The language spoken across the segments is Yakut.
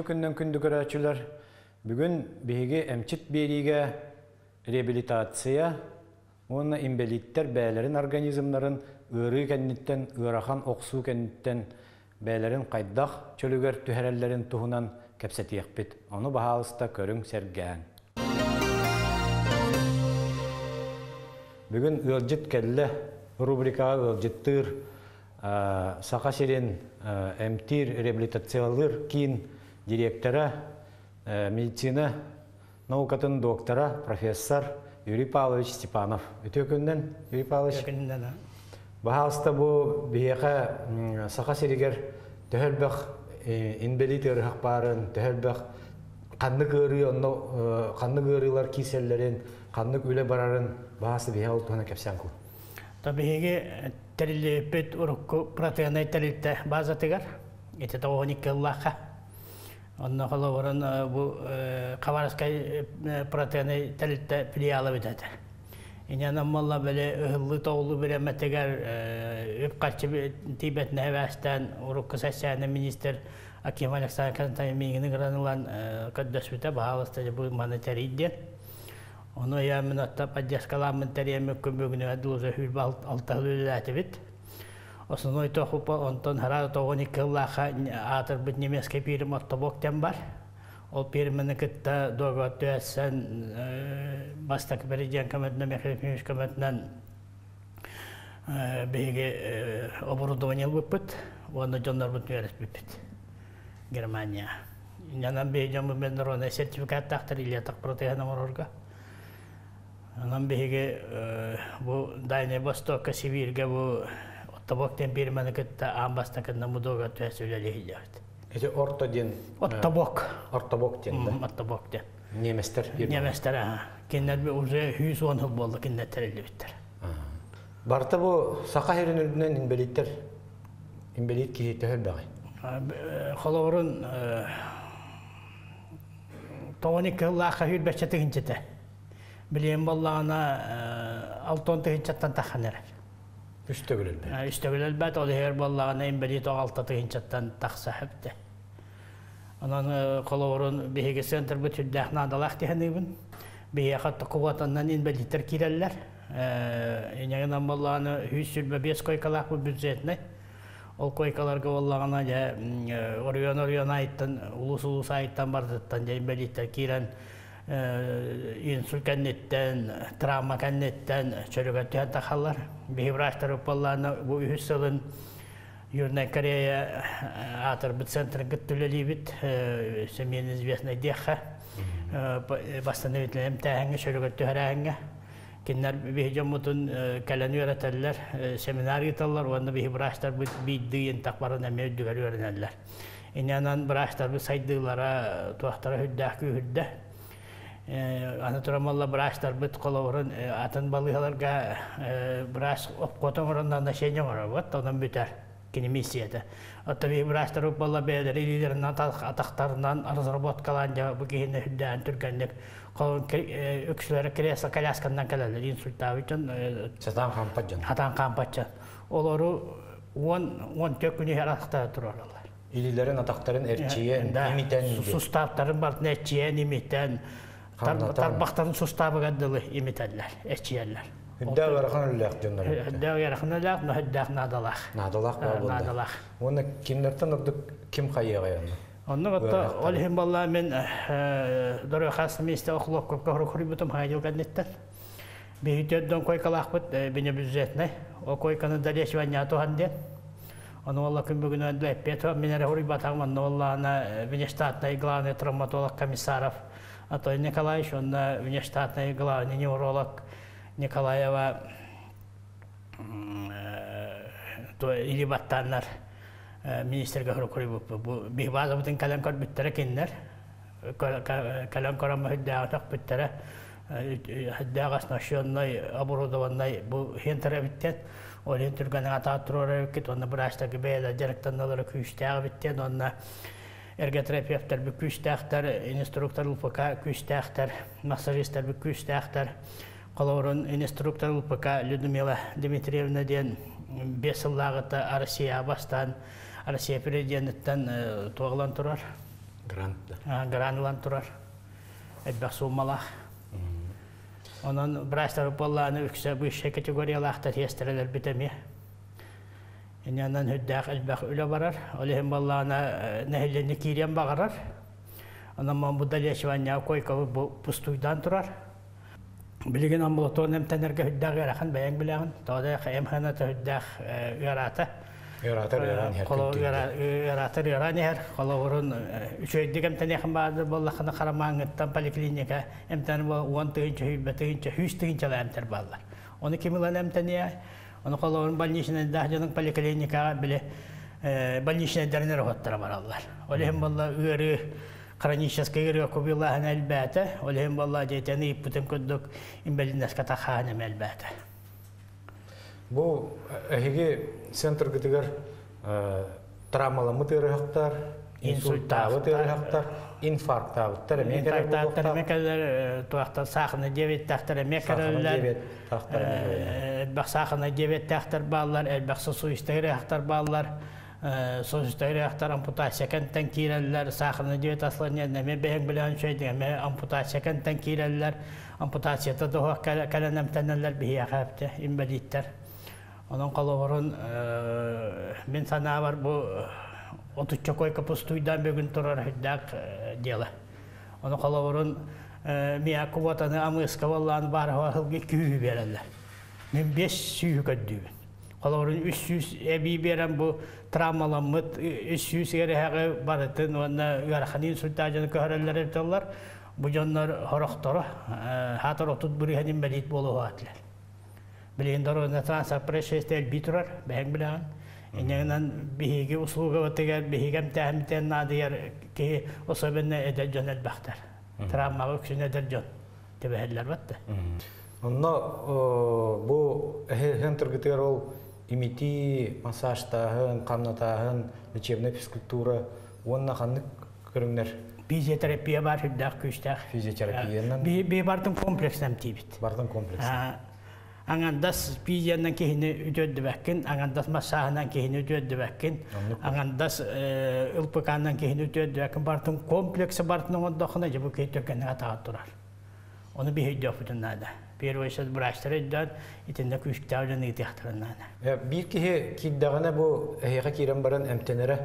Үтүө күннэн күндү көрөөччүлэр! Бүгүн биһиги эмчит биэриигэ реабилитация уонна инбэлииттэр бэйэлэрин организмнарын ыарыы кэнниттэн, ыарахан охсуу кэнниттэн бэйэлэрин хайдах чөлүгэр түһэрэллэрин туһунан кэпсэтиэхпит. Ону баһаалыста көрүҥ, сэргээҥ. Бүгүн ыалдьыт кэллэ рубрикаҕа ыалдьыттыыр Саха сирин эмтиир реабилитациялыыр киин директора, медицина наукатын доктора, профессор Юрий Павлович Степанов. Үтүө күннэн, Юрий Павлович. Үтүө күннэн. Баһаалыста бу биһиэхэ Саха сиригэр төһө элбэх инбэлиит ыарыһах баарын, төһө элбэх ханнык ыарыы онно ханнык ыарыылар киирсэллэрин, ханнык үлэ барарын баһаалыста биһиэхэ ол туһунан кэпсээн кул. То биһиги тэриллибиппит урукку протеиннай тэрилтэ базатыгар ити 92 ыллаахха. Онно холобурун бу Хабаровскай протеиннай тэрилтэ филиала эбит этэ. Инньэ буолла били ыһыллыы тоҕуллуу бириэмэтигэр үп-харчы тиийбэтинэ эбээстээн урукку социальный министр Аким Александр Константинович миигин ыҥыран ылан көрдөспүтэ, баһаалыста бу маны тэрий диэн. Ону ыйааммын отто поддержкалааммын тэрийэммин бүгүнүгэр дылы сүүрбэ алта сыл үлэлээтибит. Основной тохупа онтон хараада тоҕон икки сыллаахха аатырбыт немецкий пиирим Оттобок диэн бар. Ол пиирмэни кытта договор түһэрсэн бастакы президент көмөтүнэн Михаил Ефимович көмөтүнэн биһиги оборудование ылбыппыт уонна дьоннорбут үөрэппиппит Германия. Инньэнэн биһиги дьоммут международнай сертификаттаахтар илиятах протеһын оҥорорго. Онон биһиги бу Дальний Востокка, Сибииргэ бу Оттобок диэн пиирмэни кытта аан бастакынна бу дуогар түһэс үлэлии сылдьабыт. Ити орто диэн Оттобок. Оттобок диэн да? Оттобок диэн. Немецтэр Немецтэр, аха. Кинилэр уже 110 сыл буолла кинилэр тэриллибиттэр. Барыта бу Саха сирин үрдүнэн инбэлииттэр инбэлиит киһи төһө элбэҕий? Холобурун 92 сыллаахха сүүрбэччэ тыһыынча Билигин буоллаҕына 60 тыһыынчаттан тахсан эрэр. Үс төгүл элбэт. Үс төгүл элбэт, ол иһигэр буоллаҕына инбэлиит 6 тыһыынчаттан тахса сөптө. Онон холобурун биһиги центрбыт сүрдээх наадалаах диһаныыбын. Биһиэхэ квотаннан инбэлииттэр киирэллэр. Инньэ буоллаҕына 125 койкалаах бу бюджетнай. Ол койкаларга буоллаҕына дьэ оройуон-оройуон айыттан, улуус-улуус айыттан барытыттан дьэ инбэлииттэр киирэн инсульт кэнниттэн, травма кэнниттэн чөлүгэр түһэн тахаллар. Биһи врачтар буоллаҕына бу үһүс сылын Южная Корея аатырбыт центрын кытта үлэлиибит, всемирно известный диэххэ, восстановительнай эмтээһиҥҥэ, чөлүгэр түһэрээһиҥҥэ. Кинилэр биһи дьоммутун кэлэн үөрэтэллэр, семинар ыыталлар уонна биһи врачтарбыт биирдии ынтах баран эмиэ үрдүгэр үөрэнэллэр. Инньэ врачтарбыт сайдыылара туохтара сүрдээх күүһүрдэ. Аны туран буолла врачтарбыт холобурун атын балыыһаларга врач обход оҥорон назначение оҥоробут, онон бүтэр кини миссията. Оттон биһи врачтар буолла бэйэлэри илиилэринэн атахтарынан разработкалаан дьэ бу киһини үрдээн түргэнник үксүлэрэ кресло колясканан кэлэллэр инсультаабыт дьон сатаан хаампат дьон сатаан хаампат дьон олору 10-14 күн иһэр атахтара турараллар илиилэрин атахтарын эрчийэн имитэн суставтарын бартын эрчийэн имитэн тарбахтарын сустаабыгар дылы имитэллэр эрчийэллэр. Үрдээх ыарахан үлэлээх дьоннор. Үрдээх ыарахан үлэлээх, но үрдээх наадалаах. Наадалаах буолла. Наадалаах. Уонна кимнэртэн ордук ким хайыаҕай онно? Онно отто ол иһин буолла мин дорохас миэстэ охлопковка хоруйбутум хайдыл кэнниттэн. Биһи төрдөн койкалаахпыт бине бюджетнай. О койканы долечивание туһан диэн. Ону олла күн бүгүн өндө эппиэт мин эрэ хоруйбатаҕым онно оллаана внештатный главный травматолог Комиссаров Анатолий Николаевич уонна внештатный главный невролог Николаева или баттааннар министргэ хоруйбуппут. Бу биһи баазабытын кэлэн көрбүттэрэ кинилэр. Кэлэн көрөн мөһүрдээҕи төхпүттэрэ. Үрдээх оснащенный, оборудованный бу хентер эбиттэн. Ол иһин түргэнин атаат туруорар эбиккит, уонна быраастарга бэйэлэр дьарыктаналлара күүстээх эбиттэн, уонна эрготерапевтарбыт күүстээхтэр, инструктор ЛПК күүстээхтэр, массажистарбыт күүстээхтэр. Холобурун инструктор ЛПК Людмила Дмитриевна диэн 5 сыллааҕыта Россияҕа бастаан Россия президениттэн туоҕулан турар. Грант да. Грант ылан турар. Элбэх суумалаах. Онон врачтар буоллааны үксэ высшай категориялаахтар тиэстэрэлэрбит эмиэ. Иннинэн үрдээх элбэх үлэ барар. Ол иһин буоллаана нэһилиэнньэ киириэн баҕарар. Онон бу долечивание койкабыт бу пустуйдаан турар. Билигин амбулаторный эмтэнэргэ үрдээх ыарахан бэйэҥ билэҕин. Тоҕо да эмханата үрдээх ыараата. Ыараатар ыараан иһэр. Ыараатар ыараан иһэр. Холобурун үчүгэйдик эмтэниэхин баҕардар буоллаххына харамааҥҥыттан поликлиника эмтэнэр 10 тыһыынча, 20 тыһыынча, 100 тыһыынчалаах эмтэр бааллар. Ону ким ылан эмтэниэ? Ону холобурун больничныйдаах дьонуҥ поликлиникаҕа били больничныйдарын эрэ уһаттара бараллар. Ол иһин буолла ыарыы хроническай ыарыы кубилааһын элбээтэ. Ол иһин буолла дьиэтэн ыйыппытым курдук инвалидностька тахаан эм элбээтэ. Бу эһиги центргытыгар травмаламмыт ыарыһахтар, инсульттаабыт ыарыһахтар, инфарктаабыттар эмиэ кэлэр. Инфарктаабыттар эмиэ кэлэр, туохтан сахарный диабеттаахтар эмиэ кэлэллэр. Элбэх сахарный диабеттаахтар бааллар, элбэх сосудистай ыарыһахтар бааллар. Сосудистай ыарыһахтар ампутация кэнтэн киирэллэр, сахарный диабет осложнение эмиэ бэйэҥ билэҕин үчүгэйдик эмиэ ампутация кэнтэн киирэллэр. Ампутацията доһуох кэлэн эмтэнэллэр биһиэхэ эбитэ инвалидтэр. Онон холобурун мин санаабар бу 30 койка пустуйдаан бүгүн турар үрдээх дело. Ону холобурун миа квотаны Амыска боллаан баар сылга 200 береллер. Мин 500 көрдүүбүн. Холобурун 300 эбии берен бу травмаламмыт 300 эрэһэҕи барытын уонна ыарахан инсульта дьону көһөрөллөр эбитэллэр. Бу дьоннор хорохторо хаатар 30% инвалид буолуоҕаатылар. Билигин дорожно транспорт происшествие элбии турар, бэһэҥ билэҕин. Инньэгинэн биһиги услугабытыгар биһиги эмтээһиммитин наадыйар киһи особенно эдэр дьон элбэхтэр. Травмаҕа үксүн эдэр дьон түбэһэллэр батта. Онно бу центргытыгар ол имитии, массажтааһын, хамнатааһын, лечебная физкультура уонна ханнык көрүҥнэр? Физиотерапия бар үрдээх күүстээх. Физиотерапиянан? Би бартын комплекс эмтиибит. Бартын комплекс. Аңандас физиянан киһини үтүөрдүбэккин, аңандас массааһынан киһини үтүөрдүбэккин, аңандас ылпыкаанан киһини үтүөрдүбэккин, бартын комплексы бартын оҥордоххуна дьэ бу киһи түргэнник атаҕар турар. Ону биһи өйдөөхпүтүн наада. Первый сейчас врачтар өйдөөн, итиннэ күүстээх үлэни ыытыахтарын наада. Биир киһи киирдэҕинэ бу эһиэхэ киирэн баран эмтэнэрэ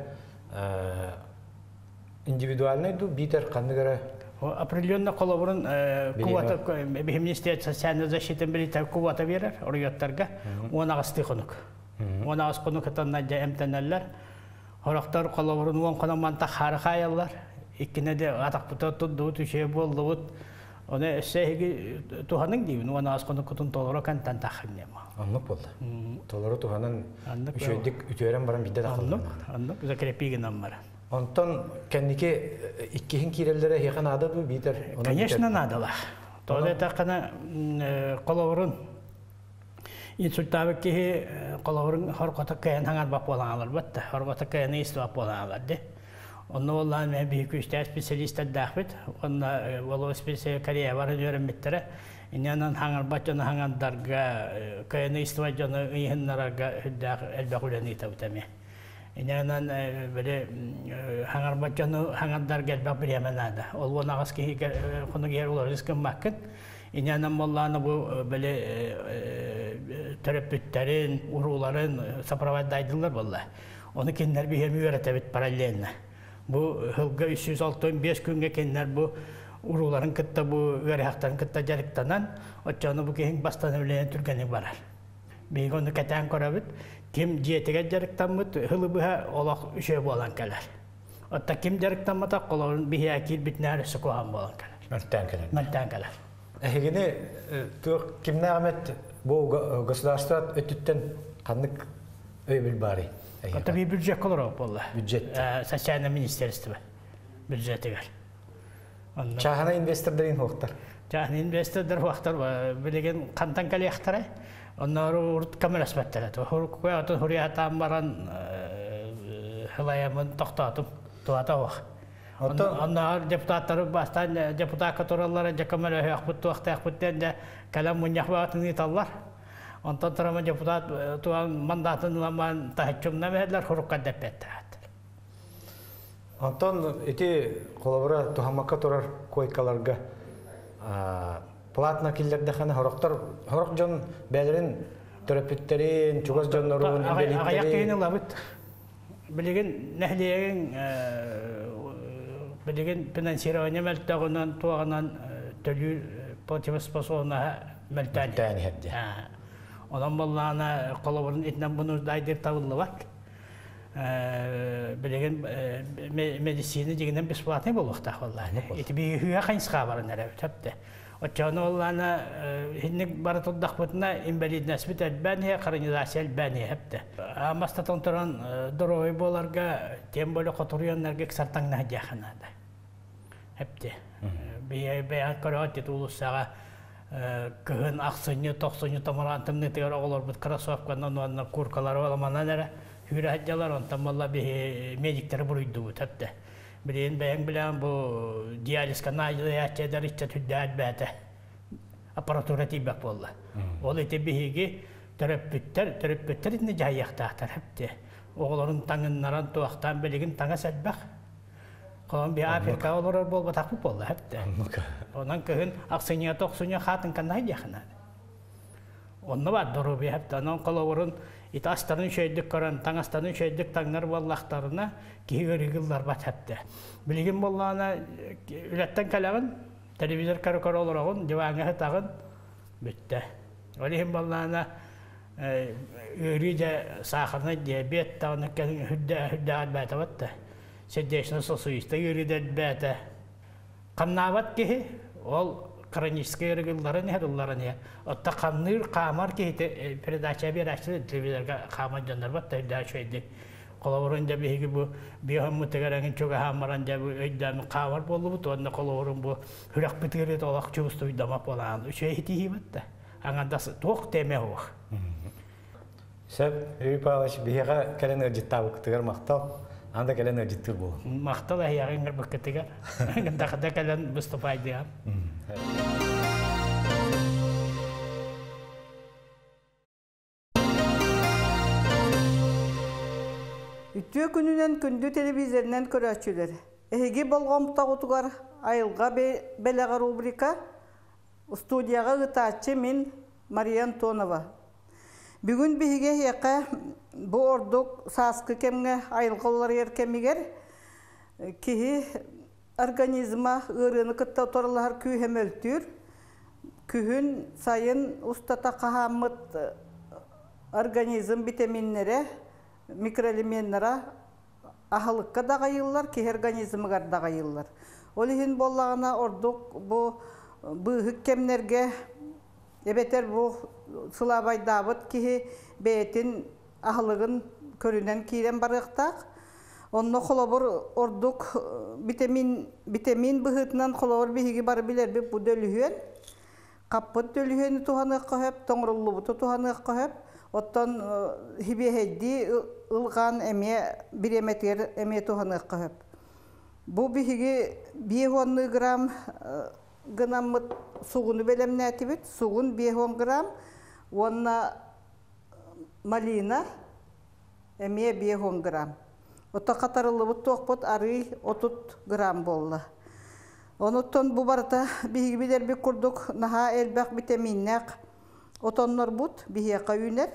индивидуальный дуу, биитэр ханнык эрэ? Определенно холобурун квота биһи министерство социальной защиты билитер квота берер оройуоттарга 18 хонук. 18 хонук ытанна дьэ эмтэнэллэр. Хорохтор холобурун 10 хонон манта хары хаайаллар. Иккине де атахпыта турдубут, үчүгэй буоллубут. Оны өссө эһиги туһаныҥ диибин, 18 хонук кутун толоро кантан таххын диэм. Оннук буолла. Толору туһанан үчүгэйдик үтүөрэн баран бидде тахаллар. Оннук, оннук закрепи гынан баран. Онтон кэнники иккиһин киирэллэрэ эһиэхэ наада дуу биитэр? Конечно, наадалаах. Тоҕо эттэххинэ холобурун инсультаабыт киһи холобурун хоргото кыайан хаҥарбат буолан аларбат да, хоргото кыайан истибат буолан алар ди. Онно буоллаан мен биһи күүстээх специалисттэрдээхпит. Онно боло специалист Корея баран үөрэммиттэрэ. Иннинэн хаҥарбат дьону хаҥардарга, кыайан истибат дьону ыйыһыннарарга үрдээх элбэх үлэни ыытабыт эмиэ. Иннинэн били хаҥарбат дьону хаҥардарга элбэх бириэмэ наада. Ол 18 киһи хонук иһэр уларыс гыммаккын. Иннинэн буоллаана бу били төрөппүттэрин, урууларын сопровождайдылар буолла. Оны кинилэр биһиэми үөрэтэбит параллельно. Бу сылга 365 күҥҥэ кинилэр бу урууларын кытта бу үөрэхтэрин кытта дьарыктанан, оччону бу киһиҥ бастан түргэнник барар. Биһиги ону кэтээн көрөбүт. Ким дьиэтигэр дьарыктаммыт сылы быһа олох үчүгэй буолан кэлэр. Отта ким дьарыктамматах холорун биһиэ киирбитинээр өссө куһаҕан буолан кэлэр. Мөлтөөн кэлэр. Мөлтөөн кэлэр. Эһигини туох кимнээх бу государство өттүттэн ханнык өйөбүл баарый? Ота би бюджет колоро буолла. Бюджет. Социальное министерство бюджетигэр. Чааһынай инвестордарын хуохтар. Чааһынай инвестордар хуохтар билигин хантан кэлиэхтэрэ. Оннору урут көмөлөспөттөрө. Хурукка хуриятаан баран хылайамын тохтоотум. Туата хуох. Онноор депутаттары бастан депутатка тураллара дьэ көмөлөһүөхпүт туохтаахпыт диэн дьэ кэлэн мунньах баҕатын ыыталлар. Онтон турама депутат туан мандатын ыламан таһыччумна бэһэллэр хурукка дэппэттээт. Онтон ити холобура туһаммакка турар койкаларга платно киллэрдэххинэ хорохтор хорох дьон бэйэлэрин төрөппүттэрин, чугас дьоннорун, Аҕыйах киһини ылабыт. Билигин нэһилиэгин билигин финансирование мөлтөҕүнэн туоҕунан төлүүр платежеспособноһа мөлтөөн иһэрдэ. Онон буоллаҕына холобурун итинэн бунурдайдыр табыллыбат. Билигин медицина дьигинэн бесплатный буолуохтаах буоллаҕына. Ити биһиги хайысха баран эрэбит хөптө. Оччоҕуна буоллаҕына инник бара турдахпытына инвалидностьбыт элбээн иһэ, хронизация элбээн иһэ хөптө. Бастатан туран здоровый буоларга, тем более хотуруйаннарга ыксар таҥнаһа диэххэ наада. Хөптө. Бэйэ көрөҕөт титулуссаҕа кыһын ахсынньы, тохсунньу томороон тымныытыгар оҕолорбут кроссовканан уонна куркалары оламанан эрэ сүүрэ сылдьаллар, онтон буолла биһи медиктери буруйдубут эптэ. Билигин бэйэҥ билэҕин бу диализка наадыйааччы эдэр ыччат үрдээх бээтэ аппаратура тиийбэт буолла. Ол ити биһиги төрөппүттэр, төрөппүттэр итини дьаһайыахтаахтар эптэ. Оҕолорун таҥыннаран туохтаан билигин таҥас элбэх. Холон би Африкаҕа олорор буолбатахпыт буолла эптэ. Онон кыһын ахсынньыга тохсунньу хаатын каннаһы диэххэ Онно бар доруобуйа эптэ. Онон холобурун ити астарын үчүгэйдик көрөн, таҥастарын үчүгэйдик таҥнар буоллахтарына, киһи ыарыыга ылларбат эптэ. Билигин буоллаҕына үлэттэн кэлэҕин, телевизор көрө-көрө олороҕун, диваҥҥа сытаҕын, бүттэ. Ол иһин буоллаҕына ыарыы дьэ сахарнай диабет даҕаны үрдээҕэр элбээтэбэт да. Сердечно-сосудистая ыарыы да элбээтэ. Хамнаабат киһи ол хроническай ыарыыларын иһэр, ылларан иһэр. Отто хамныыр, хаамар киһити передача биэрээччилэр телевизорга хаамар дьоннор бат өйдөөн үчүгэйдик. Холобурун дьэ биһиги бу биохоммутугар эҥин чугаһаан баран дьэ бу өйдөөн хаамар буоллубут уонна холобурун бу сүрэхпит ыарыыта олох чугустуйдамат буолаан үчүгэй итиһиибит да. Аҥардас туох тэмэ суох. Сөп, Юрий Павлович, биһиэхэ кэлэн ыалдьыттаабыккытыгар махтал. Аны да кэлэн ыалдьыттыыр буолун. Махтал эһиэхэ ыҥырбыккытыгар. Дахада кэлэн выступайдыам. Үтүө күнүнэн күндү телевизорынан көрөөччүлэр. Эһиги болҕомтоҕутугар айылҕа бэлэҕэ рубрика студияҕа ыытааччы мин Мария Антонова. Бүгүн биһиги эһиэхэ бу ордук сааскы кэмҥэ айылҕа уларыйар кэмигэр киһи организма ыарыыны кытта утарылаһар күүһэ мөлтүүр. Күһүн, сайын устата хаһааммыт организм витаминнэрэ, микроэлеменнара аһылыкка даҕайыллар, киһи организмыгар даҕайыллар. Ол иһин буоллаҕына ордук бу быыһык кэмнэргэ Эбэтэр бу сылаабайдаабыт киһи бэйэтин аһылыгын көрүнэн киирэн барыахтаах. Онно холобур ордук витамин, витамин быһыытынан холобур биһиги бары билэрбит бу дөлүһүөн. Хаппыт дөлүһүөнү туһаныахха сөп, тоҥоруллубуту туһаныахха сөп. Оттон хибиэһэйдии ылҕаан эмиэ бириэмэтигэр эмиэ туһаныахха сөп. Бу биһиги 5 грамм гынаммыт сугуну бэлэмнээтибит. Сугун 50 грамм уонна малина эмиэ 50 грамм. Ото хатарыллыбыт туохпут арыы 30 грамм буолла. Онуттан бу барыта биһиги билэрбит курдук наһаа элбэх витаминнээх отоннорбут биһиэхэ үүнэр.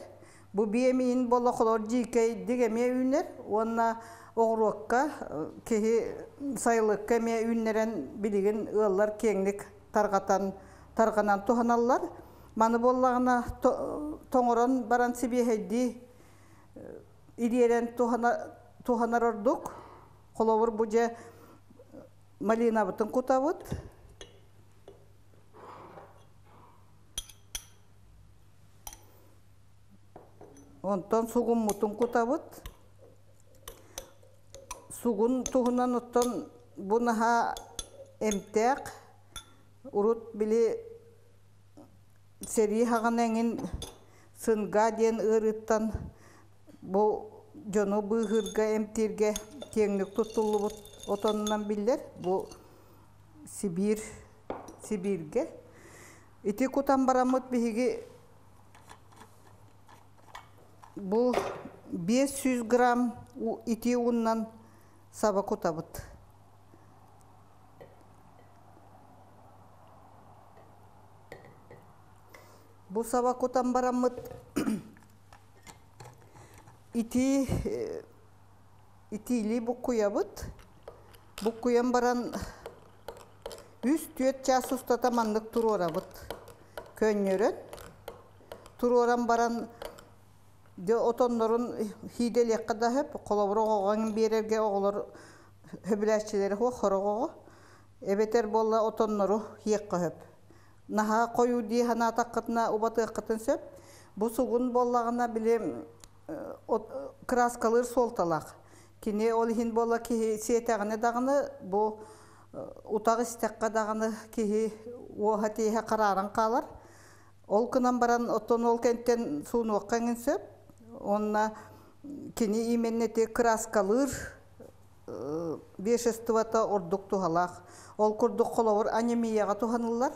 Бу биэмиин буолла холор дьиикэйдик эмиэ үүнэр уонна оҕуруокка киһи сайылыкка эмиэ үүннэрэн билигин ыаллар киэҥник тарҕатан тарҕанан туһаналлар. Маны буоллаҕына тоҥорон баран сибиэһэйдии ириэрэн туһанар ордук. Холобур бу дьэ малинабытын кутабыт. Онтон сугуммутун кутабыт. Сугун туһунан оттон бу наһаа эмтээх. Урут били сэрии хаҕана эҥин сынга диэн ыарыыттан бу дьону быыһыырга, эмтииргэ киэҥник туттуллубут отонунан биллэр. Бу Сибиир, Сибииргэ. Ити кутан бараммыт биһиги бу 500 грамм итии ууннан саба кутабыт. Бу саба кутан бараммыт ити итиили буккуйабыт. Буккуйан баран 3-4 час устата маннык туруорабыт. Көнньөрөн туруоран баран дьэ отоннорун хииделиэххэ да сөп, холобур оҕоҕоҥ биэрэргэ оҕолор хөбүлээччилэри хуох хороҕоҕо эбэтэр буолла отоннору хиэххэ сөп. Наһаа хойуу дии санаатаххытына убатыаххытын сөп. Бу сугун буоллаҕына били кырааскалыыр суолталаах. Кини ол иһин буолла киһи сиэтэҕинэ даҕаны бу утах истэххэ даҕаны киһи уоһа тииһэ харааран хаалар. Ол гынан баран оттон ол кэнтэн суунуохха эҥин сөп. Уонна кини именнэти кырааскалыыр веществота ордук туһалаах. Ол курдук холобур анемияҕа туһаныллар.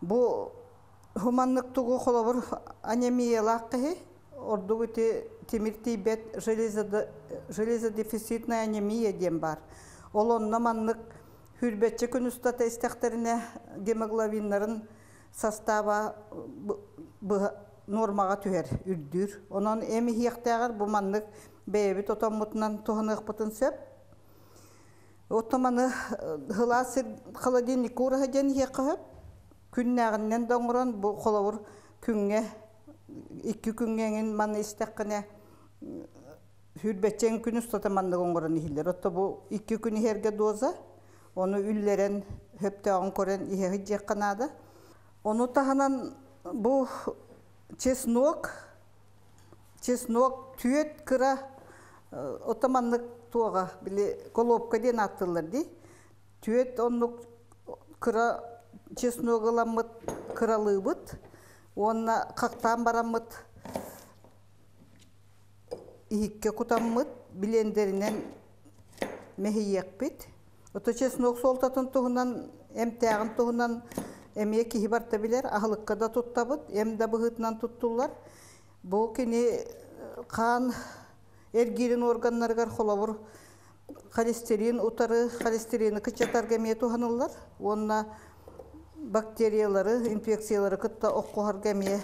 Бу хуманнык тугу холобур анемиялаах киһи ордук ити тимир тиийбэт железодефицитная анемия диэн баар. Ол онно маннык хүрбэччэ күн устата истэхтэринэ гемоглобиннарын састааба нуормаҕа түһэр, үрдүүр. Онон эм иһиэхтээҕэр бу маннык бэйэбит отоммутунан туһаныахпытын сөп. Оттон маны хылаас сир холодильник уураһа диэн иһиэххэ сөп. Күннээҕинэн да оҥорон бу холобур күҥҥэ икки күҥҥэ эҥин манна истэххинэ хүрбэччэҥ күн устата маннык оҥорон иһиллэр. Отто бу икки күн иһэргэ доза, ону үллэрэн хөптөөҕүн көрөн иһэ сылдьыахха наада. Ону таһынан бу чеснок, чеснок түөт кыра ото маннык туоҕа били колобка диэн ааттыыллар дии. Түөт оннук кыра чеснок ыламмыт кыралыыбыт уонна хахтаан бараммыт иһиккэ кутаммыт блендеринэн мэһийиэхпит. Ото чеснок суолтатын туһунан, эмтээҕин туһунан эмиэ киһи барыта билэр, аһылыкка да туттабыт, эм да быһыытынан туттуллар. Бу кини хаан эргиирин органнарыгар холобур холестерин утары холестерины кыччатарга эмиэ туһаныллар уонна бактериялары, инфекциялары кытта оххуһарга эмиэ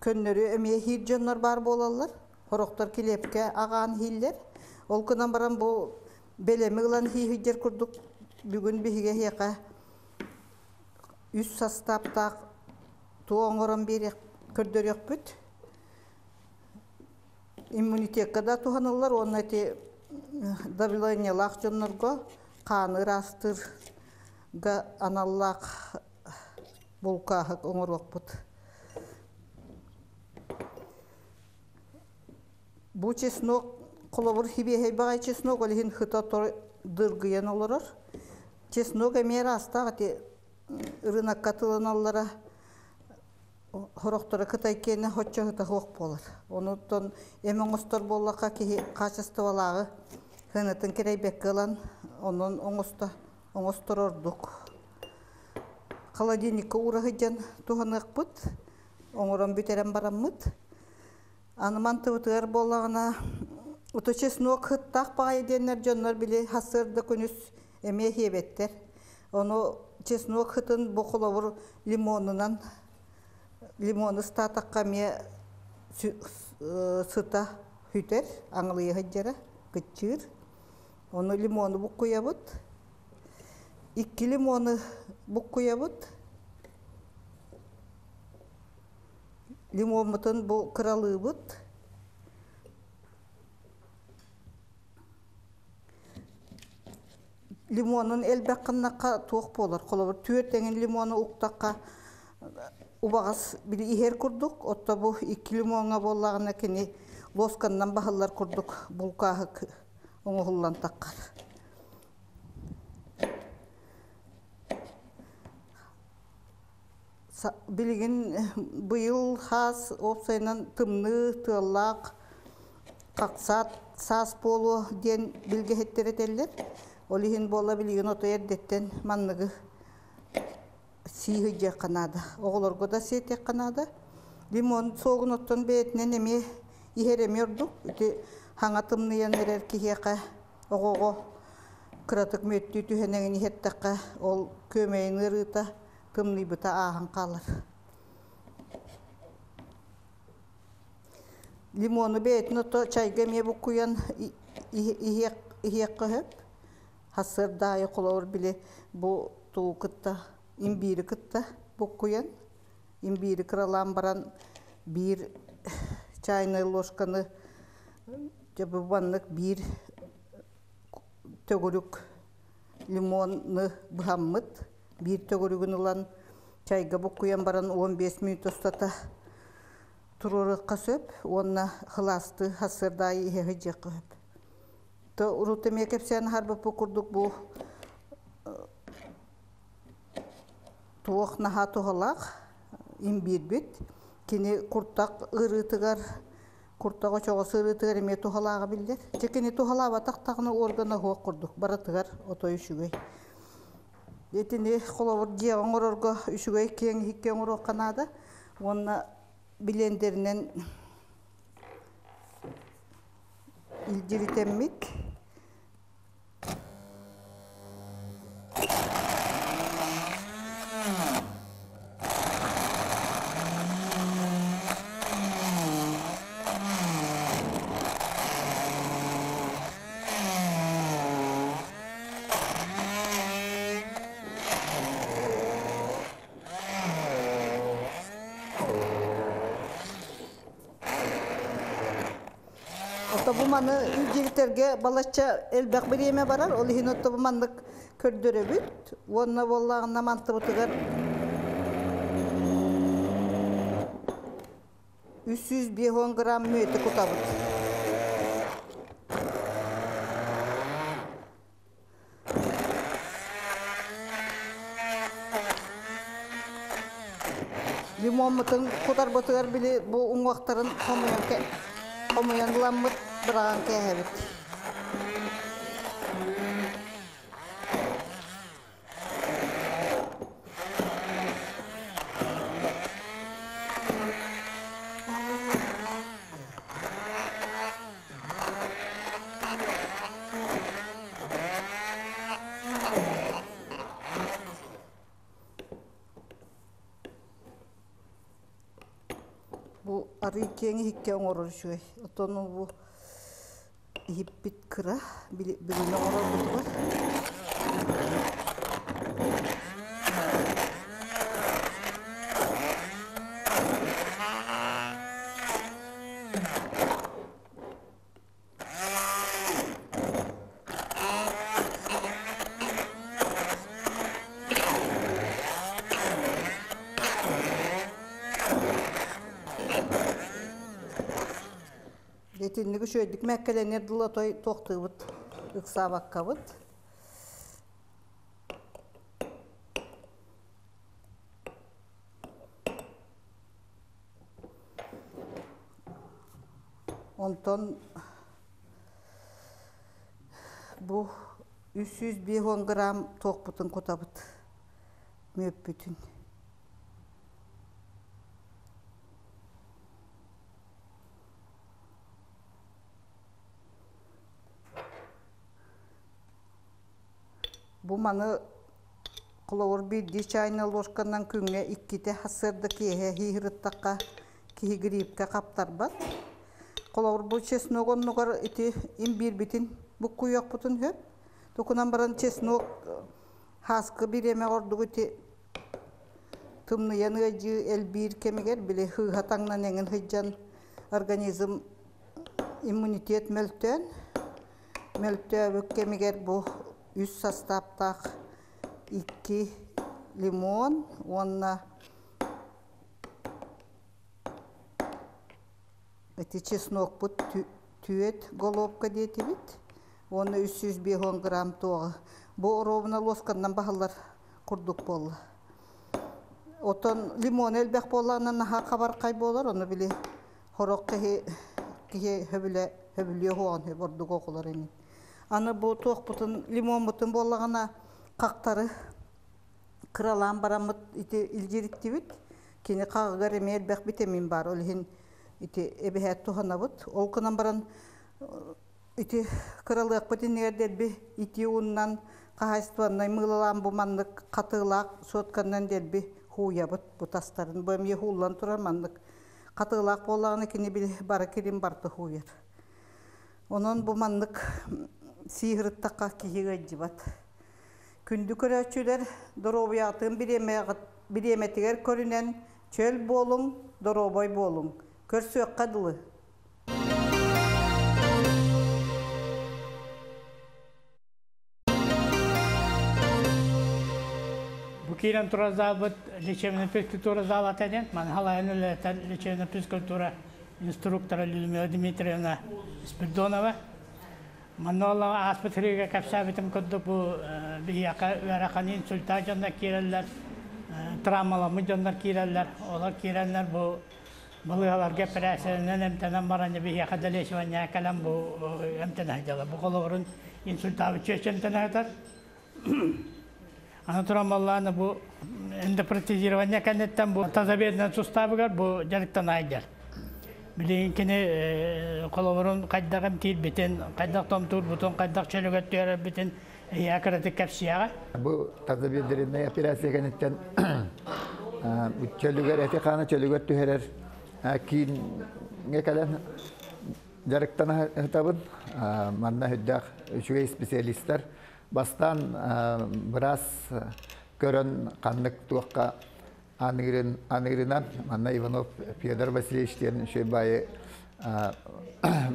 көннөрү эмиэ хиир дьоннор баар буолаллар. Хорохтор килиэпкэ аҕаан хииллэр. Ол гынан баран бу бэлэми ылан хииһийдэр курдук бүгүн биһиги эһиэхэ үс састааптаах туо оҥорон биэриэх көрдөрүөхпүт. Иммунитекка да туһаныллар уонна ити давлениелаах дьоннорго хааны ыраастыырга аналлаах булкааһык оҥоруохпут. Бу чеснок холобур хибиэһэй баҕай чеснок ол иһин хыта дыргыйан олорор. Чеснок эмиэ ыраастаах ити ырынакка тылыналлара хорохторо кытай киэнэ хоччо сыта суох буолар. Онуттан эм оҥостор буоллахха киһи хаачыстыбалааҕы сыанатын кэрэйбэккэ ылан онон оҥосто оҥостор ордук. Холодильникка уура сылдьан туһаныахпыт, оҥорон бүтэрэн бараммыт. Аны мантыбытыгар буоллаҕына ото чеснок сыттаах баҕайы диэннэр дьоннор били сарсыарда күнүс эмиэ сиэбэттэр. Ону чеснок сытын бу холобур лимонунан лимону ыстаатахха эмиэ сыта сүтэр, аҥылыйа сылдьара, кыччыыр. Ону лимону буккуйабыт. Икки лимону буккуйабыт. Лимоммутун бу кыралыыбыт. Лимонун элбэх гыннахха туох буолар? Холобур, түөрт эҥин лимону уктахха убаҕас били иһэр курдук, отто бу икки лимоҥҥа буоллаҕына кини лосканнан баһыллар курдук булкааһык оҥоһуллан таххар. Билигин быйыл хаас уопсайынан тымныы, тыаллаах, хахсаат саас буолуо диэн билгэһиттэр этэллэр. Ол иһин буолла билигин отой эрдэттэн манныгы сии сылдьыахха наада. Оҕолорго да сиэтиэххэ наада. Лимон суогун оттон бэйэтинэн эмиэ иһэр эмиэ ордук. Ити хаҥа тымныйан эрэр киһиэхэ. Оҕоҕо кыратык мүөттүү түһэн эҥин иһэттэххэ, ол күөмэйин ыарыыта тымныйбыта ааһан хаалар. Лимону бэйэтин ото чайга эмиэ буккуйан иһиэххэ сөп. Сарсыарда аайы холобур били бу туу кытта имбиири кытта буккуйан, имбиири кыралаан баран биир чайнай ложканы дьэ бу маннык биир төгүрүк лимоны быһаммыт, биир төгүрүгүн ылан чайга буккуйан баран 15 мүнүүтэ устата туруоруохха сөп уонна сылаастыы сарсыарда аайы иһэ сылдьыахха сөп. То урут эмиэ кэпсээн аһарбыппыт курдук бу туох наһаа туһалаах имбиирбит. Кини куртах ыарыытыгар, куртах очоҕос ыарыытыгар эмиэ туһалааҕа биллэр. Дьэ кини туһалаабатах даҕаны органа суох курдук барытыгар отой үчүгэй. Итини холобур дьиэҕэ оҥорорго үчүгэй киэҥ иһиккэ оҥоруохха наада уонна билиэндэринэн илдьиритэммит. Ото бу маны илдьиритэргэ балачча элбэх бириэмэ барар, ол иһин ото бу маннык көрдөрөбүт уонна буоллаҕына мантыбытыгар 350 грамм мүөтү кутабыт. Лимоммутун кутарбытыгар били бу уҥуохтарын хомуйан хомуйан ыламмыт быраҕан кээһэбит. Бу арыы киэҥ иһиккэ оҥорор үчүгэй. Оттон бу иһиппит кыра, бүгүн оҥорорбутугар. Итинник үчүгэйдик мэккэлэнэр дылы той туохтуубут ыксаабаккабыт. Онтон бу 350 грамм туохпутун кутабыт мүөппүтүн. Бу маны холобур биирдии чайнай ложканан күҥҥэ иккитэ сарсыарда киэһэ иһиирыттахха киһи гриппкэ хаптарбат. Холобур бу чеснок оннугар ити имбиирбитин буккуйуохпутун сөп. Тукунан баран чеснок хааскы бириэмэ ордук ити тымныйан ыалдьыы элбиир кэмигэр били сыыһа таҥнан эҥин сылдьан организм иммунитет мөлтөөн мөлтөөбүт кэмигэр бу үс састааптаах икки лимон уонна ити чеснокпут түөт головка диэтибит уонна 350 грамм туоҕа бу оруобуна луосканнан баһыллар курдук буолла. Оттон лимон элбэх буоллаҕына наһаа хабархай буолар, ону били хорох киһи киһи хөбүлэ хөбүлүө хуоҕун хөп ордук оҕолор эҥин. Аны бу туохпутун лимоммутун буоллаҕына хахтары кыралаан бараммыт ити илдьириттибит. Кини хаҕыгар эмиэ элбэх витамин баар, ол иһин ити эбэһээт туһанабыт. Ол гынан баран Ити кыралыахпыт иннигэр дэлби итии ууннан хаһаайыстыбаннай мыылалаан бу маннык хатыылаах суотканнан дэлби хууйабыт бу тастарын. Бу эмиэ хууллан турар маннык хатыылаах буоллаҕына кини били бары кирин барыта хууйар. Онон бу маннык сииһырыттахха киһи ыалдьыбат. Күндү көрөөччүлэр, доруобуйаҕытын бириэмэтигэр көрүнэн чөл буолуҥ, доруобай буолуҥ. Көрсүөххэ дылы. Бу киирэн турар залбыт лечебная физкультура залата диэн, маны халайан үлэлэтэр лечебная физкультура инструктора Людмила Дмитриевна Спиридонова. Манна ол ааспыт сырыыга кэпсээбитим курдук бу биһиэхэ ыарахан инсультаах дьоннор киирэллэр, травмаламмыт дьоннор киирэллэр. Олор киирэннэр бу балыыһаларга эпэрээссийэнэн эмтэнэн баран биһиэхэ долечивание кэлэн бу эмтэнэ сылдьаллар. Бу холобурун инсультаабыт чүөчэ эмтэнэ сытар. Аны туран баллааны бу эндопротезирование кэнниттэн бу тазобедренный суставыгар бу дьарыктана сылдьар. Билигин кини холобурун хайдах эмтиирбитин, хайдах томтуурбутун, хайдах чөлүгэр түһэрэрбитин эйиэхэ кыратык кэпсиэҕэ. Бу тазобедренный операция кэнниттэн чөлүгэр эти-хааны чөлүгэр түһэрэр кииҥҥэ кэлэн дьарыктана сытабын. Манна үрдээх үчүгэй специалистар бастаан быраас көрөн ханнык туохха аныырын аныырынан манна Иванов Федор Васильевич диэн үчүгэй баайы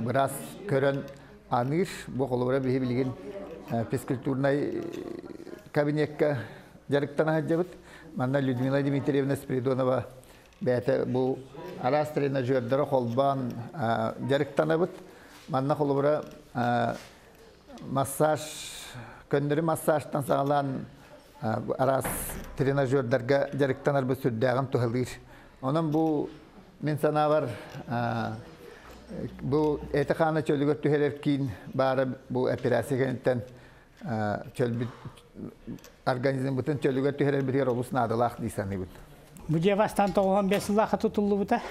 быраас көрөн аныыр. Бу холобура биһи билигин физкультурнай кабинекка дьарыктана сылдьабыт. Манна Людмила Дмитриевна Спиридонова бэйэтэ бу араас тренажердары холбоон дьарыктанабыт. Манна холобура массаж, көннөрү массажтан саҕалаан араас тренажердарга дьарыктанарбыт сүрдээҕин туһалыыр. Онон бу мин санаабар бу эти-хааны чөлүгэр түһэрэр киин баара бу операция кэнниттэн чөлбүт организмбытын чөлүгэр түһэрэрбитигэр олус наадалаах дии саныыбын. Бу дьиэ бастаан 95 сыллаахха тутуллубута.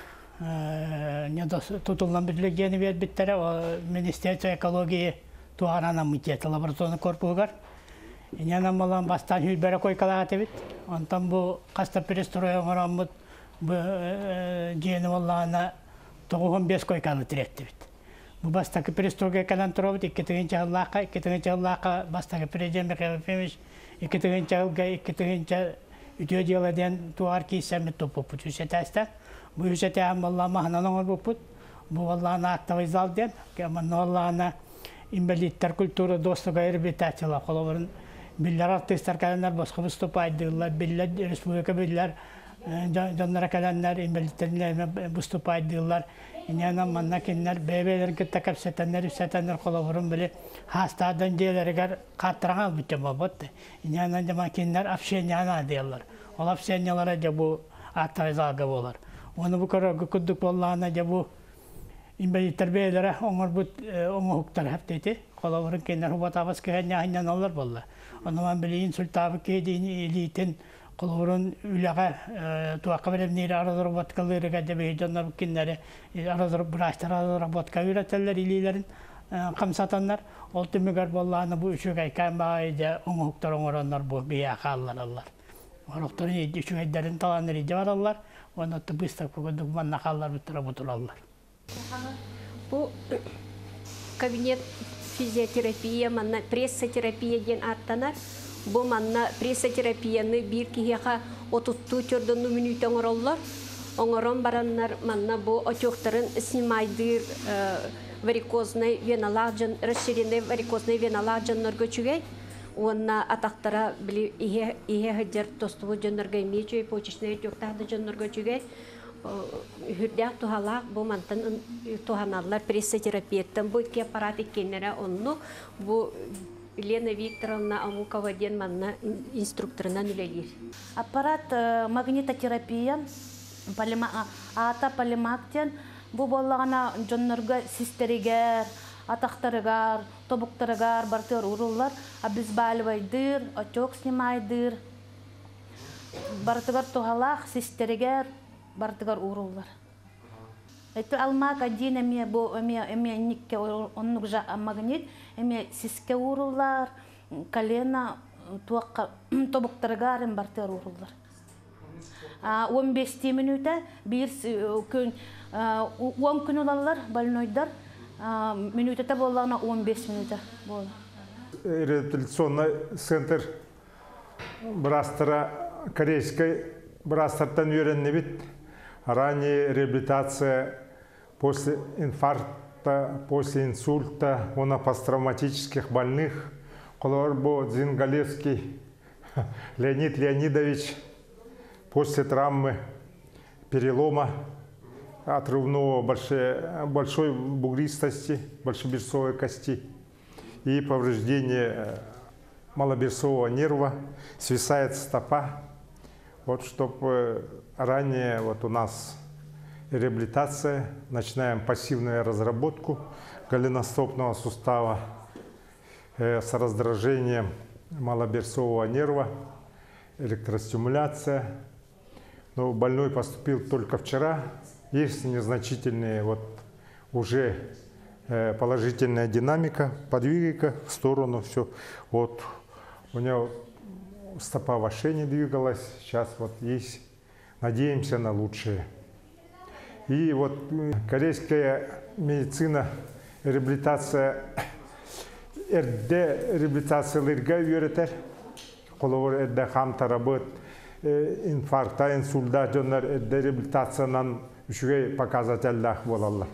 Тутуллан бүтүлүк диэни биэрбиттэрэ. Министерство экологии туһанан аммытиэт лабораторный корпуһугар. Инньэнэн балан бастаан сүүрбэрэ койкалаах этибит. Онтон бу хаста перестрой оҥороммут бу дьиэни буоллаҕына 95 койканы тириэртибит. Бу бастакы перестройга кэлэн турабыт 2 тыһыынча сыллаахха, 2 тыһыынча сыллаахха бастакы президент Михаил Ефимович 2 тыһыынча сылга 2 тыһыынча үтүө дьыала диэн туоҕар киирсэммит туппуппут үс этээстэн. Бу үс этээһин буоллаҕына маһынан оҥорбуппут. Бу буоллаҕына актовый зал диэн. Манна буоллаҕына инвалидтар культура досуга реабилитациялар холобурун биллэр артыыстар кэлэннэр босхо выступайдыыллар, биллэр республика биллэр дьонноро кэлэннэр инвалидтэрин выступайдыыллар. Инньэнэн манна кинилэр бэйэ-бэйэлэрин кытта кэпсэтэннэр, үссэтэннэр холобурун били хаастаадан дьиэлэригэр хааттараҥа ылбыт дьон буолбут. Инньэнэн дьэ кинилэр общение диэллэр. Ол общениялара дьэ бу актовый залга буолар. Оны бу көрөргө курдук буоллаҕына дьэ бу инвалидтар бэйэлэрэ оҥорбут оҥоһуктар хэптити. Холобурун кинилэр хубатабас кыһанньаһынньан олар болла. Онуман били инсультаабыт киһи илиитин холобурун үлэҕэ туохха бэлэмниир разработкалыырыга дьэ биһи дьоннор кинилэри быраастар разработка үөрэтэллэр илиилэрин хамсатаннар. Ол түмүгэр буоллаҕына бу үчүгэйкээн баҕайы дьэ оҥоһуктар оҥороннор бу биһиэхэ хааллараллар. Орохторун үчүгэйдэрин талан илдьэ бараллар, уонна выставка курдук манна хаалларбыттара бу тураллар. Бу кабинет физиотерапия, манна прессотерапия диэн ааттанар. Бу манна прессотерапияны биир киһиэхэ 30 төрдөннү мүнүүтэ оҥороллор. Оҥорон бараннар манна бу отектарын снимайдыыр варикозный веналаах дьон, расширенный варикозный веналаах дьоннорго үчүгэй. Уонна атахтара били иһэ иһэ сылдьар тостубут дьоннорго эмиэ үчүгэй, почечный отектаах да дьоннорго үчүгэй. Үрдээх туһалаах бу мантан туһаналлар прессотерапияттан бу икки аппарат иккиэннэрэ онну бу Елена Викторовна Амукова диэн манна инструкторынан үлэлиир. Аппарат магнитотерапия, аата Полимаг диэн, бу буоллаҕына дьоннорго систэригэр, атахтарыгар, тобуктарыгар барытыгар ууруллар, обезболивайдыыр, отек снимайдыыр, барытыгар туһалаах, систэригэр барытыгар ууруллар. Это алмак один эме бу эме эме никке оннук жа магнит эме сиске урулар, колено туаққа тобуктарыгар бартыр урулар. 15 минута бир күн 10 күн олалар больнойдар минутата боллағына 15 минута болды. Реабилитационный центр брастара корейской брастартан үйреннебит. Ранняя реабилитация после инфаркта, после инсульта, она посттравматических больных. Колорбо Дзингалевский Леонид Леонидович после травмы, перелома отрывного большой, большой бугристости, большеберцовой кости и повреждение малоберцового нерва, свисает стопа. Вот чтобы ранее вот у нас реабилитация, начинаем пассивную разработку голеностопного сустава с раздражением малоберцового нерва, электростимуляция. Но больной поступил только вчера. Есть незначительные вот уже положительная динамика, подвигайка в сторону, все. Вот у него стопа вообще не двигалась, сейчас вот есть, надеемся на лучшее. И вот корейская медицина, реабилитация, РД реабилитацияларга үйретер, холовор РД хам тарабыт, инфаркта, инсульда дьоннор РД реабилитациянан үчүгэй показателлах болаллар.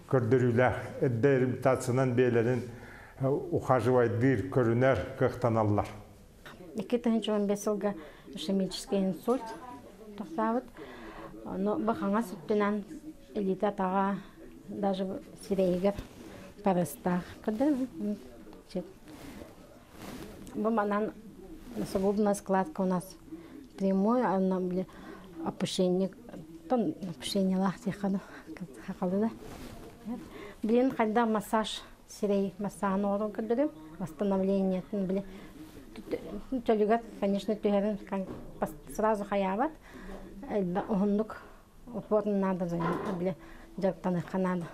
Көрдөрүүлэх РД реабилитациянан бээлерин ухаживайдыр, көрүнөр кыхтаналлар. 2015 жылга ишемический инсульт тоқтабыт. Но бахаңа сүттүнэн элита таға даже сирейгер парыстах. Көрдүм. Бу манан носогубная складка у нас прямой, она били опущение, тон опущение лахти хакалы да. Блин, когда массаж сирей массаж көрдүм, восстановление, били төлүгөр, конечно, түһэрин сразу хаябат. Уһундук упорн надо, биле жарыктаныхка надо.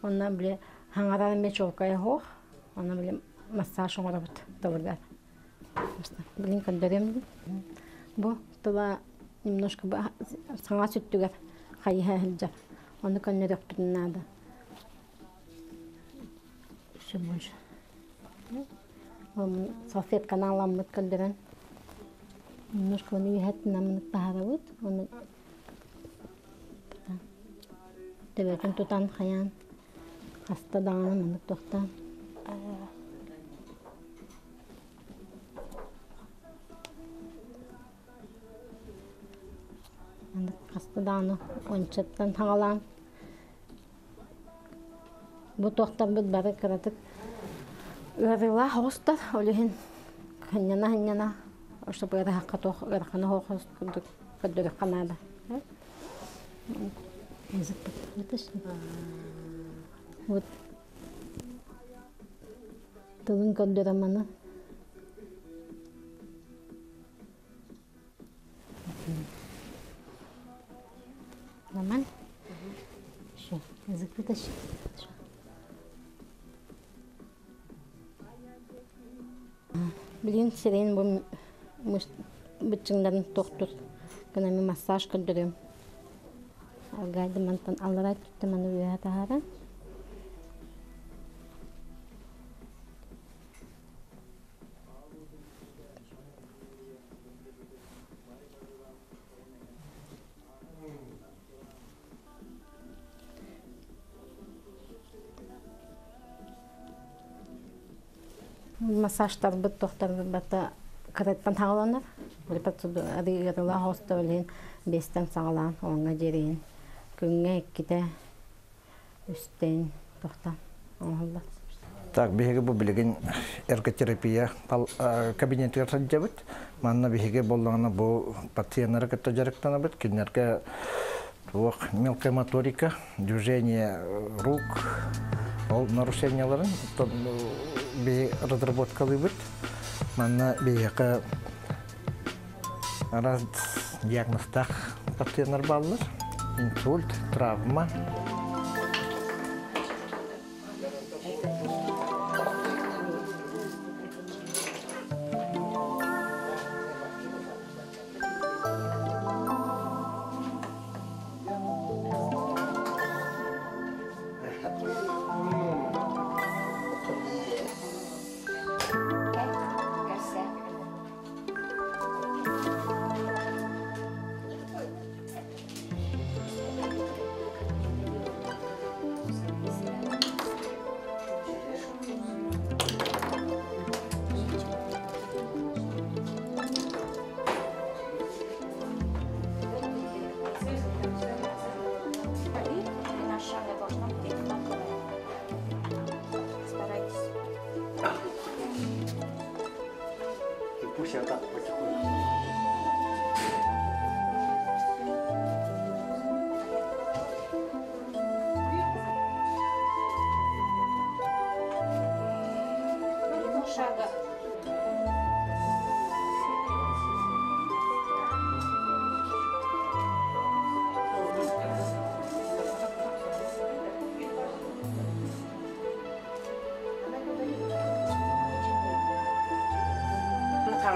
Онна биле хаңаран мечолкай хох, онна биле массаж оңорабыт тылыгар. Блин, көндөрөм. Бу тыла немножко саңа сүттүгөр хайыха хилжар. Оны көндөрөкпүтүн надо. Все больше. Салфетканы аламмыт көндөрөн. Немножко оны үйәттін тахарабыт. Оны төбөтүн тутан хаян. Хаста даңаны мынык тоқтан. Хаста даңаны ончаттан таңалан. Бу тоқтан бит бары кыратык. Ырыла хостар, олихин ханьяна-ханьяна, чтобы ырыхакка тох, ырыхана хохос көддөрүк канада. Язык Вот. Тылын көддөрөманы. Нормально? Еще язык вытащи. Блин, сирен бу бытчыңдарын тоқтур. Кына мен массаж көндөрөм. Алгайды мантан аллара түттө маны үйә тахара. Массажтар быт тохтар бата караттан хагаланар. Адыгырла хоста билин бестен сагалан оңга жерин. Күнгө экките үстен тохтан оңоллар. Так, биһиги бу билигин эрготерапия кабинетигер сылдьабыт. Манна биһиги боллаҕына бу пациеннары кытта дьарыктанабыт. Кинилэргэ туох мелкая моторика, движение рук, ол нарушенияларын би разработкалыыбыт. Манна биһиэхэ раз диагностаах пациеннар бааллар. Инсульт, травма. Пусть я так потихоньку. Шага.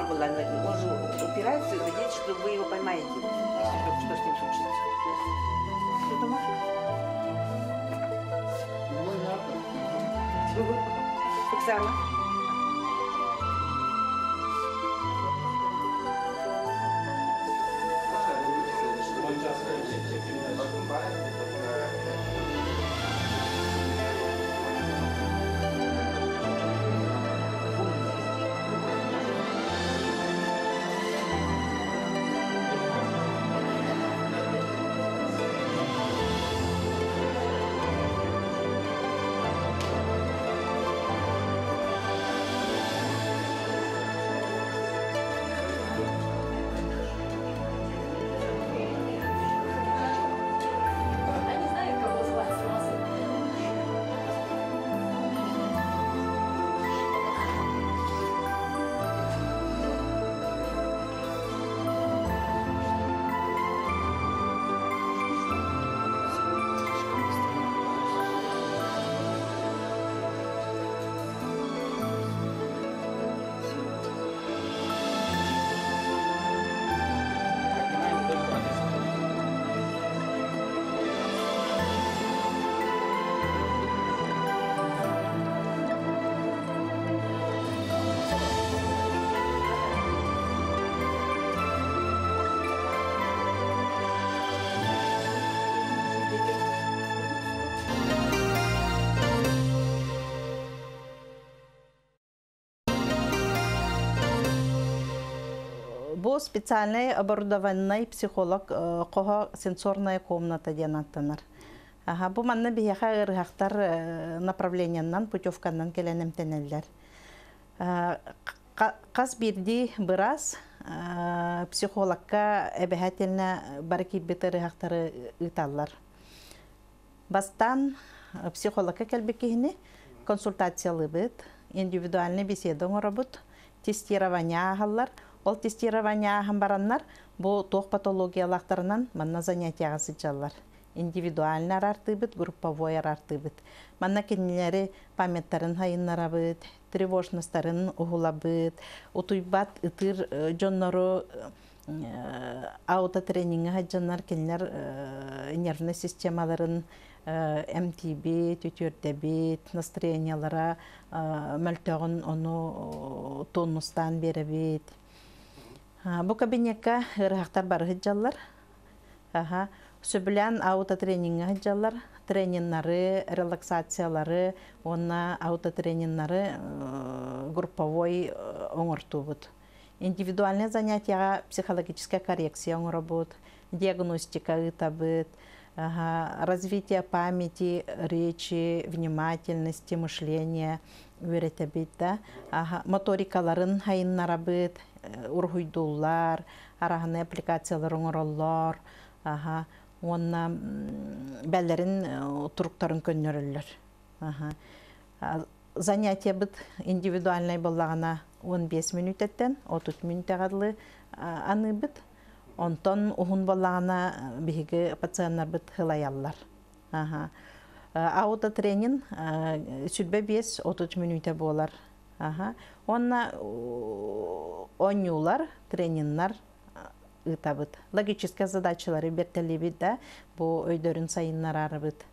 Он же упирается и надеется, что вы его поймаете, если вдруг что с ним случится. Что думаешь? Оксана? Бу специальный оборудованный психолог кого сенсорная комната диэн аттанар. Аха, бу манна биһиэхэ ыарыһахтар направлениянан, путевканан кэлэн эмтэнэллэр. Хас биирдии быраас психологка эбэһээтинэ бары киирбит ыарыһахтары ыыталлар. Бастаан психологка кэлбит киһини консультациялыыбыт, индивидуальный беседа оҥоробут, тестирование ааһаллар. Ол тестирование ааһан бараннар, бу туох патологиялаахтарынан манна занятияҕа сылдьаллар. Индивидуально араартыыбыт, групповой араартыыбыт. Манна кинилэри памяттарын хайыннарабыт, тревожностарын уһулабыт, утуйбат ытыыр дьоннору аутотренингэ сылдьаннар кинилэр нервный системаларын эмтиибит, үтүөрдэбит, настроениялара мөлтөҕүн ону тонустаан биэрэбит. Бу кабинекка ыарыһахтар бары сылдьаллар. Аха. Сөбүлээн аутотренингэ сылдьаллар. Трениннары, релаксациялары уонна аутотрениннары групповой оҥортуубут. Индивидуальный занятияҕа психологическая коррекция оҥоробут, диагностика ыытабыт, развитие памяти, речи, внимательности, мышления үөрэтэбит да. Моторикаларын хайыннарабыт, уруһуйдууллар, араһаны аппликациялар оҥороллор, уонна бэллэрин туруктарын көннөрөллөр. Занятиябыт индивидуальный буоллаҕына 15 мүнүүтэттэн 30 мүнүүтэҕэ дылы аныыбыт. Онтон уһун буоллаҕына биһиги пациеннарбыт сылайаллар. Аха. Аутотренинг 25-30 мүнүүтэ буолар. Аха. Уонна оонньуулар, трениннар ыытабыт. Логическай задачалары бэртэлиибит да, бу өйдөрүн сайыннарарбыт.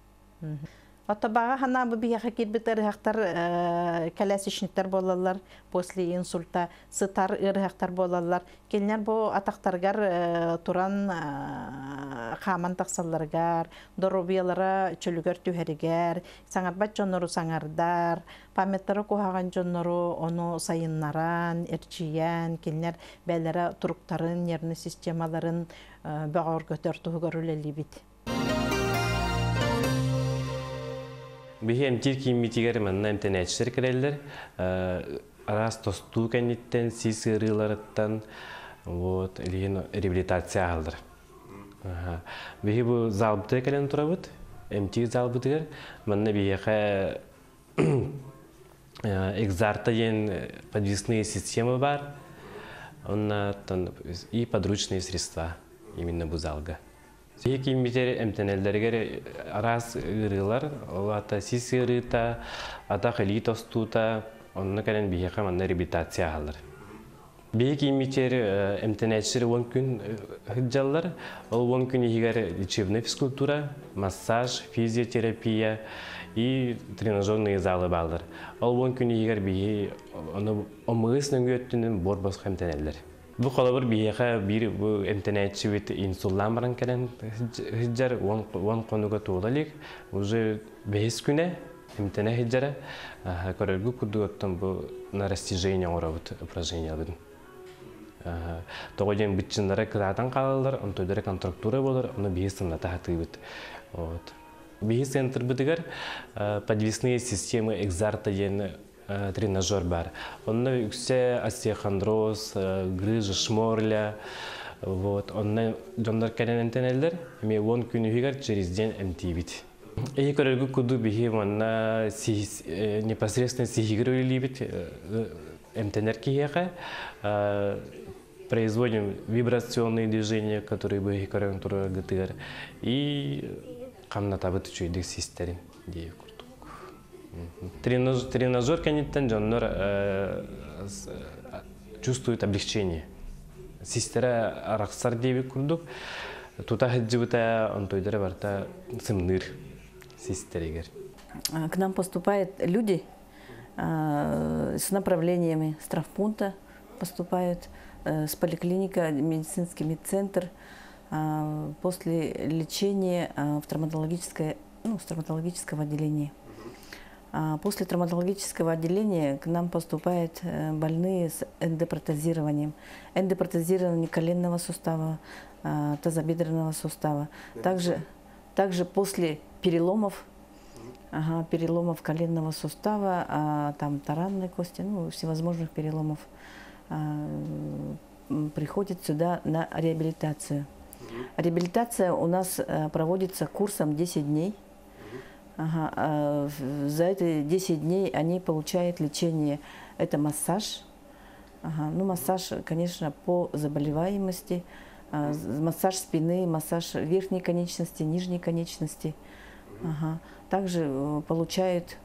Ото баҕа хана бу биһиэхэ киирбит ыарыһахтар колясочниктар буолаллар, после инсульта сытар ыарыһахтар буолаллар. Кинилэр бу атахтарыгар туран хааман тахсалларыгар, доруобуйалара чөлүгэр түһэригэр, саҥарбат дьоннору саҥардар, памяттара куһаҕан дьоннору ону сайыннаран, эрчийэн, кинилэр бэйэлэрэ туруктарын, нервный системаларын бөҕөргөтөр туһугар үлэлиибит. Биһи эмтиир кииммитигэр манна эмтэнээччилэр кэлэллэр. Араас тостуу кэнниттэн, сис ыарыыларыттан вот, илиһин реабилитация аһаллар. Биһи бу залбытыгар кэлэн турабыт, эмтиир залбытыгар. Манна биһиэхэ Экзарта диэн подвесные системы бар. Онна и подручные средства именно бу залга. Сиһи кииммитер эмтэнэллэригэр араас ыарыылар, ол аата сис ыарыыта, атах илии тостуута, онно кэлэн биһиэхэ манна реабилитация аһаллар. Биһи кииммитер эмтэнээччилэр 10 күн сылдьаллар. Ол 10 күн иһигэр лечебная физкультура, массаж, физиотерапия и тренажерные залы бааллар. Ол 10 күн иһигэр биһи ону омыгыс нөҥүө өттүнэн буор босхо эмтэнэллэр. Бу холобур биһиэхэ биир бу эмтэнээччибит инсуллаан баран кэлэн сылдьар 10 хонуга туола илик. Уже бэһис күнэ эмтэнэ сылдьара. Көрөргү курдук оттон бу на растяжение оҥоробут упражненияларын. Тоҕо диэн быччыннара кытаатан хаалаллар, онтойдара контрактура буолар, ону биһи сымната сатыыбыт. Вот. Биһи центрбытыгар подвесные системы экзарта диэн тренажер бар. Онно үксэ остеохондроз, грыжа, шморля, вот. Онно дьоннор кэлэн эмтэнэллэр. Эми 10 күн үһүгэр через день эмтиибит. Эһи көрөргү куду биһи манна непосредственно сиһигир үлэлиибит эмтэнэр киһиэхэ производим вибрационные движения, которые бы көрөн тураргытыгар и хамнатабыт үчүгэйдик систерин дии курдук. Тренажер кэнниттэн дьоннор чувствуют облегчение. Систерэ арахсар диэбит курдук, тута сылдьыбыта онтойдара барыта сымныыр систеригэр. К нам поступают люди с направлениями с травмпункта поступают, с поликлиника, медицинский медцентр, после лечения в травматологическое, ну, стоматологического отделения. После травматологического отделения к нам поступают больные с эндопротезированием. Эндопротезирование коленного сустава, тазобедренного сустава. Также после переломов, ага, переломов коленного сустава, там таранной кости, ну, всевозможных переломов, приходят сюда на реабилитацию. Реабилитация у нас проводится курсом 10 дней. Ага, за эти 10 дней они получают лечение. Это массаж. Ага, ну, массаж, конечно, по заболеваемости. Массаж спины, массаж верхней конечности, нижней конечности. Ага. Также получают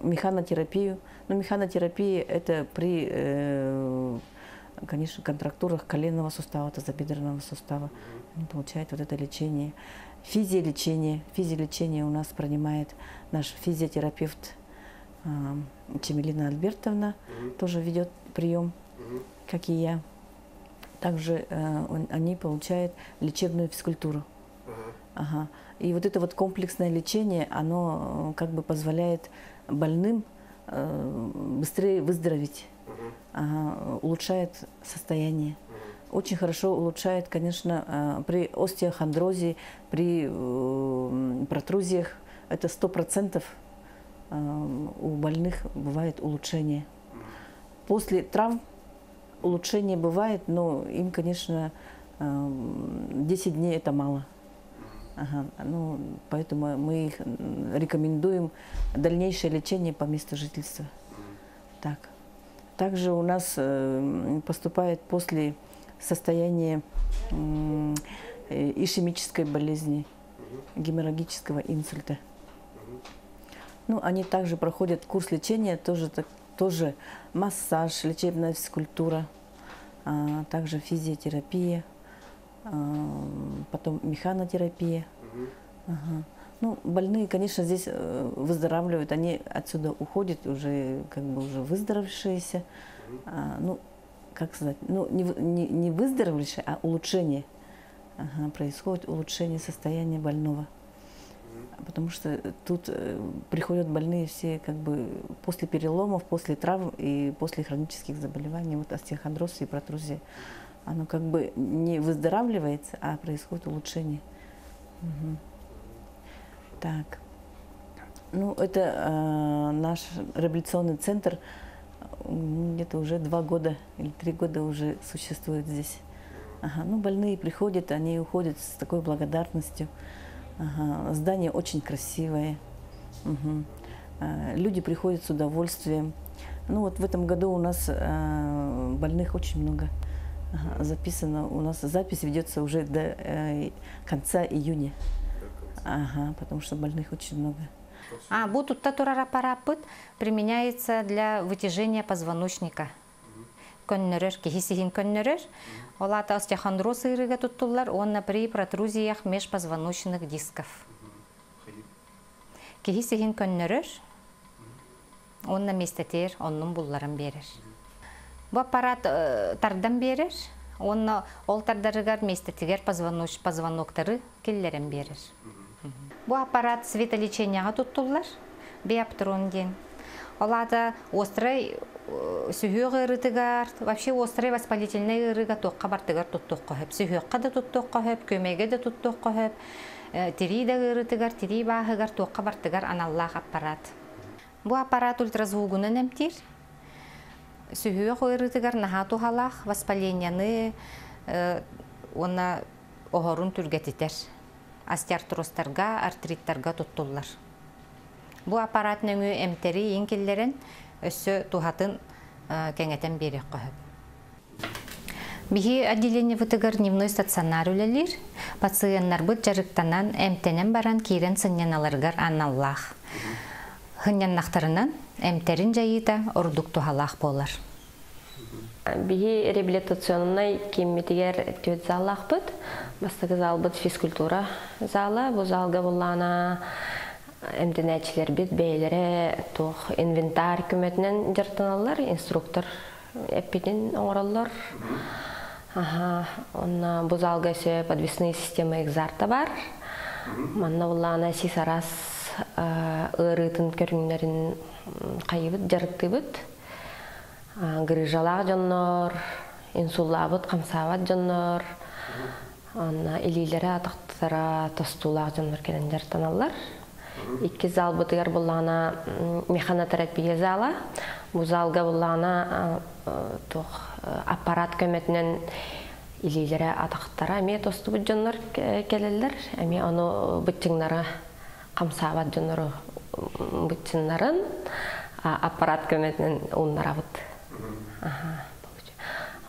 механотерапию. Но механотерапия – это при, конечно, контрактурах коленного сустава, тазобедренного сустава. Они получают вот это лечение. Физиолечение. Физиолечение у нас принимает наш физиотерапевт Чемелина Альбертовна, тоже ведет прием, как и я. Также они получают лечебную физкультуру. Ага. И вот это вот комплексное лечение, оно как бы позволяет больным быстрее выздороветь, ага, улучшает состояние. Очень хорошо улучшает, конечно, при остеохондрозе, при протрузиях. Это 100% у больных бывает улучшение. После травм улучшение бывает, но им, конечно, 10 дней это мало. Ага, ну, поэтому мы их рекомендуем дальнейшее лечение по месту жительства. Так. Также у нас поступает после состояние ишемической болезни, геморрагического инсульта. Ну, они также проходят курс лечения, тоже, так, тоже массаж, лечебная физкультура, также физиотерапия, потом механотерапия. Ага. Ну, больные, конечно, здесь выздоравливают, они отсюда уходят уже как бы уже выздоровевшиеся. Ну, как сказать, ну, не выздоровевшие, а улучшение. Ага, происходит улучшение состояния больного. Потому что тут приходят больные все как бы после переломов, после травм и после хронических заболеваний, вот остеохондроз и протрузия. Оно как бы не выздоравливается, а происходит улучшение. Угу. Так, ну это наш реабилитационный центр где-то уже 2 года или 3 года уже существует здесь. Ага, ну больные приходят, они уходят с такой благодарностью. Ага, здание очень красивое. Угу. Люди приходят с удовольствием. Ну вот в этом году у нас больных очень много. Ага, записано, у нас запись ведется уже до конца июня. Ага, потому что больных очень много. Бу тутта турар аппараппыт применяется для вытяжения позвоночника. Көннөрөр, киһи сиһин көннөрөр. Ол аата остеохондроз ыарыыга туттуллар, уонна при протрузиях межпозвоночных дисков. Киһи сиһин көннөрөр, уонна миэстэтигэр оннун булларан биэрэр. Бу аппарат тардан биэрэр, уонна ол тардарыгар миэстэтигэр позвоноктары киллэрэн биэрэр. Бу аппарат светолеченияҕа туттуллар, биоптрон диэн. Ол аата острай сүһүөх ыарыытыгар, вообще острай воспалительнай ыарыыга туохха бартыгар туттуохха сөп. Сүһүөххэ да туттуохха сөп, күөмэйгэ да туттуохха сөп, тирии да ыарыытыгар, тирии бааһыгар туохха бартыгар аналлаах аппарат. Бу аппарат ультразвугунан эмтиир. Сүһүөх ыарыытыгар наһаа туһалаах воспаленияны уонна оһорун түргэтитэр. Остеоартрозтарга, артриттарга туттуллар. Бу аппарат нөҥүө эмтэри иин киллэрэн, өссө туһатын кэҥэтэн биэриэххэ сөп. Биһи отделениебытыгар дневной стационар үлэлиир. Пациеннарбыт дьарыктанан, эмтэнэн баран киирэн сынньаналарыгар аналлаах. Сынньаннахтарынан эмтэрин дьайыыта ордук туһалаах буолар. Биһи реабилитационнай кииммитигэр түөрт заллаахпыт. Бастакы залбыт физкультура зала. Бу залга буллаана эмтэнээччилэрбит бэйэлэрэ туох инвентарь көмөтүнэн дьарыктаналлар, инструктор эппитин оҥороллор. Аха, онно бу залга өссө подвесные системы экзарта бар. Манна буллаана сис араас ыарыытын көрүҥнэрин хайыбыт, дьарыктыыбыт. Грыжалаах дьоннор, инсуллаабыт, хамсаабат дьоннор, онно илиилэрэ, атахтара тостуулаах дьоннор кэлэн дьарыктаналлар. Икки залбытыгар буллаҕына механотерапия зала. Бу залга буллаҕына туох аппарат көмөтүнэн илиилэрэ, атахтара эмиэ тостубут дьоннор кэлэллэр. Эмиэ ону быччыҥнара хамсаабат дьоннору быччыннарын аппарат көмөтүнэн ууннарабыт.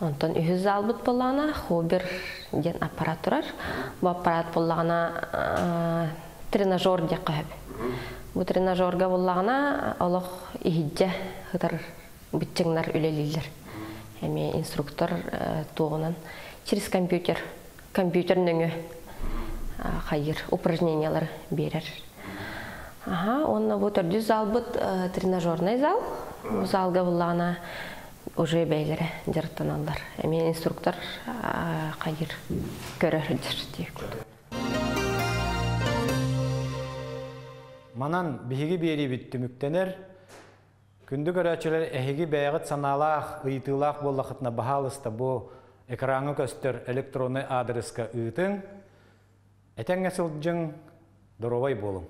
Онтон үһүс залбыт буоллаҕына Хубер диэн аппарат турар. Бу аппарат буоллаҕына тренажер диэххэ сөп. Бу тренажерга буоллаҕына олох иһиддьэ сытар быччыҥнар үлэлииллэр. Эмиэ инструктор туоҕунан через компьютер, компьютер нөҥүө хайыр упражнениялары биэрэр. Аха, уонна бу төрдүс залбыт тренажерный зал. Бу залга буоллаҕына уже бэйэлэрэ дьарыктаналлар. Эмиэ инструктор хайыр көрөр сылдьар диэбит. Манан биһиги биэриибит түмүктэнэр. Күндү көрөөччүлэр эһиги бэйэҕит санаалаах, ыйытыылаах буоллахытына баһаалыста бу экраҥҥа көстөр электроннай аадырыска ыытыҥ. Этэҥҥэ сылдьыҥ, доруобай буолуҥ.